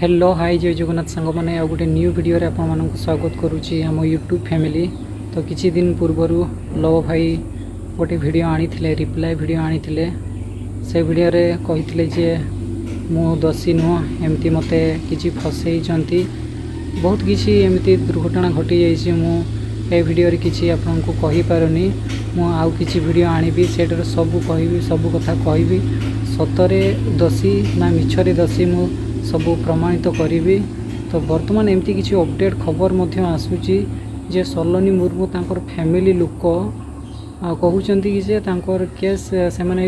Hello, high, ଜୟ ଜଗନ୍ନାଥ ସାଙ୍ଗମାନେ। ଆଉ ଗୋଟେ ନ୍ୟୁ ଭିଡ଼ିଓରେ ଆପଣମାନଙ୍କୁ ସ୍ୱାଗତ କରୁଛି ଆମ ୟୁଟ୍ୟୁବ୍ ଫ୍ୟାମିଲି। ତ କିଛି ଦିନ ପୂର୍ବରୁ ଲବ ଭାଇ ଗୋଟେ ଭିଡ଼ିଓ ଆଣିଥିଲେ, ରିପ୍ଲାଏ ଭିଡ଼ିଓ ଆଣିଥିଲେ। ସେ ଭିଡ଼ିଓରେ କହିଥିଲେ ଯେ ମୁଁ ଦୋଷୀ ନୁହଁ, ଏମିତି ମୋତେ କିଛି ଫସେଇଛନ୍ତି, ବହୁତ କିଛି ଏମିତି ଦୁର୍ଘଟଣା ଘଟିଯାଇଛି। ମୁଁ ଏ ଭିଡ଼ିଓରେ କିଛି ଆପଣଙ୍କୁ କହିପାରୁନି। ମୁଁ ଆଉ କିଛି ଭିଡ଼ିଓ ଆଣିବି, ସେଇଟାରେ ସବୁ କହିବି, ସବୁ କଥା କହିବି। ସତରେ ଦୋଷୀ ନା ମିଛରେ ଦୋଷୀ, ମୁଁ ସବୁ ପ୍ରମାଣିତ କରିବି। ତ ବର୍ତ୍ତମାନ ଏମିତି କିଛି ଅପଡ଼େଟ୍ ଖବର ମଧ୍ୟ ଆସୁଛି ଯେ ସଲୋନୀ ମୁର୍ମୁ ତାଙ୍କର ଫ୍ୟାମିଲି ଲୋକ କହୁଛନ୍ତି କି ଯେ ତାଙ୍କର କେସ୍ ସେମାନେ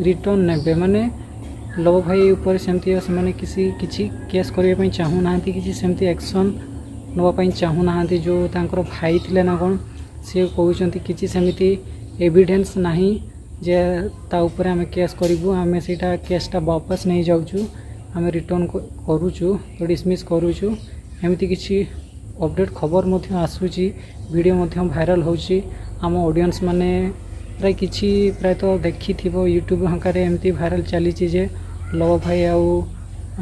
ରିଟର୍ଣ୍ଣ ନେବେ। ମାନେ ଲବ ଭାଇ ଉପରେ ସେମିତି ସେମାନେ କିଛି କିଛି କେସ୍ କରିବା ପାଇଁ ଚାହୁଁନାହାନ୍ତି, କିଛି ସେମିତି ଆକ୍ସନ୍ ନେବା ପାଇଁ ଚାହୁଁନାହାନ୍ତି। ଯେଉଁ ତାଙ୍କର ଭାଇ ଥିଲେ ନା କ'ଣ, ସିଏ କହୁଛନ୍ତି କିଛି ସେମିତି ଏଭିଡେନ୍ସ ନାହିଁ ଯେ ତା ଉପରେ ଆମେ କେସ୍ କରିବୁ। ଆମେ ସେଇଟା କେସ୍ଟା ବାପସ ନେଇଯାଉଛୁ, ଆମେ ରିଟର୍ଣ୍ଣ କରୁଛୁ, ଡିସମିସ୍ କରୁଛୁ। ଏମିତି କିଛି ଅପଡ଼େଟ୍ ଖବର ମଧ୍ୟ ଆସୁଛି, ଭିଡ଼ିଓ ମଧ୍ୟ ଭାଇରାଲ୍ ହେଉଛି। ଆମ ଅଡ଼ିଏନ୍ସ ମାନେ ପ୍ରାୟ କିଛି ପ୍ରାୟତଃ ଦେଖିଥିବ, ୟୁଟ୍ୟୁବ୍ ହଙ୍କାରେ ଏମିତି ଭାଇରାଲ୍ ଚାଲିଛି ଯେ ଲବ ଭାଇ ଆଉ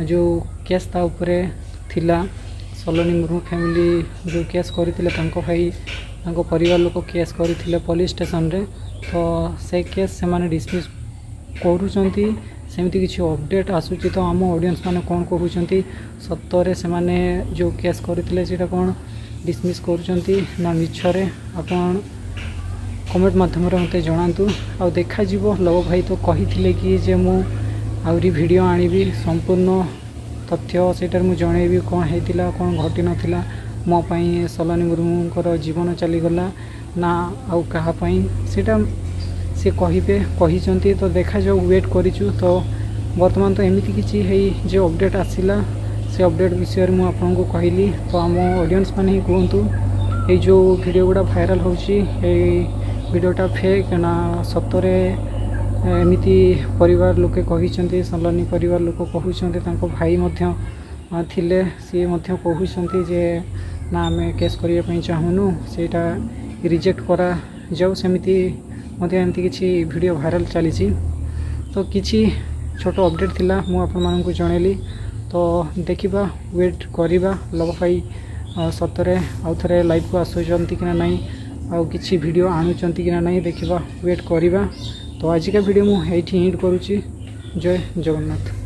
ଯେଉଁ କେସ୍ ତା ଉପରେ ଥିଲା, ସଲୋନୀ ମୁର୍ମୁ ଫ୍ୟାମିଲି ଯେଉଁ କେସ୍ କରିଥିଲେ, ତାଙ୍କ ଭାଇ, ତାଙ୍କ ପରିବାର ଲୋକ କେସ୍ କରିଥିଲେ ପୋଲିସ ଷ୍ଟେସନରେ, ତ ସେ କେସ୍ ସେମାନେ ଡିସମିସ୍ କରୁଛନ୍ତି। ସେମିତି କିଛି ଅପଡ଼େଟ୍ ଆସୁଛି। ତ ଆମ ଅଡ଼ିଏନ୍ସ ମାନେ କ'ଣ କହୁଛନ୍ତି? ସତରେ ସେମାନେ ଯେଉଁ କେସ୍ କରିଥିଲେ, ସେଇଟା କ'ଣ ଡିସମିସ୍ କରୁଛନ୍ତି ନା ମିଛରେ? ଆପଣ କମେଣ୍ଟ ମାଧ୍ୟମରେ ମୋତେ ଜଣାନ୍ତୁ। ଆଉ ଦେଖାଯିବ, ଲବ ଭାଇ ତ କହିଥିଲେ କି ଯେ ମୁଁ ଆହୁରି ଭିଡ଼ିଓ ଆଣିବି, ସମ୍ପୂର୍ଣ୍ଣ ତଥ୍ୟ ସେଇଟାରେ ମୁଁ ଜଣେଇବି, କ'ଣ ହେଇଥିଲା, କ'ଣ ଘଟିନଥିଲା, ମୋ ପାଇଁ ସଲୋନୀ ମୁର୍ମୁଙ୍କର ଜୀବନ ଚାଲିଗଲା ନା ଆଉ କାହା ପାଇଁ, ସେଇଟା ସେ କହିବେ କହିଛନ୍ତି। ତ ଦେଖାଯାଉ, ୱେଟ୍ କରିଛୁ। ତ ବର୍ତ୍ତମାନ ତ ଏମିତି କିଛି ହେଇ ଯେ ଅପଡ଼େଟ୍ ଆସିଲା, ସେ ଅପଡ଼େଟ୍ ବିଷୟରେ ମୁଁ ଆପଣଙ୍କୁ କହିଲି। ତ ଆମ ଅଡ଼ିଏନ୍ସ ମାନେ ହିଁ କୁହନ୍ତୁ, ଏଇ ଯେଉଁ ଭିଡ଼ିଓ ଗୁଡ଼ା ଭାଇରାଲ୍ ହେଉଛି, ଏଇ ଭିଡ଼ିଓଟା ଫେକ୍ ନା ସତରେ ଏମିତି ପରିବାର ଲୋକେ କହିଛନ୍ତି? ସଲୋନୀ ପରିବାର ଲୋକ କହୁଛନ୍ତି, ତାଙ୍କ ଭାଇ ମଧ୍ୟ ଥିଲେ, ସିଏ ମଧ୍ୟ କହୁଛନ୍ତି ଯେ ନା, ଆମେ କେସ୍ କରିବା ପାଇଁ ଚାହୁଁନୁ, ସେଇଟା ରିଜେକ୍ଟ କରାଯାଉ। ସେମିତି ମଧ୍ୟ ଏମିତି କିଛି ଭିଡ଼ିଓ ଭାଇରାଲ୍ ଚାଲିଛି। ତ କିଛି ଛୋଟ ଅପଡ଼େଟ୍ ଥିଲା, ମୁଁ ଆପଣମାନଙ୍କୁ ଜଣେଇଲି। ତ ଦେଖିବା, ୱେଟ୍ କରିବା, ଲବ ଭାଇ ସତରେ ଆଉ ଥରେ ଲାଇଭ୍କୁ ଆସୁଛନ୍ତି କି ନା ନାହିଁ, ଆଉ କିଛି ଭିଡ଼ିଓ ଆଣୁଛନ୍ତି କି ନା ନାହିଁ, ଦେଖିବା, ୱେଟ୍ କରିବା। ତ ଆଜିକା ଭିଡ଼ିଓ ମୁଁ ଏଇଠି ଏଣ୍ଡ କରୁଛି। ଜୟ ଜଗନ୍ନାଥ।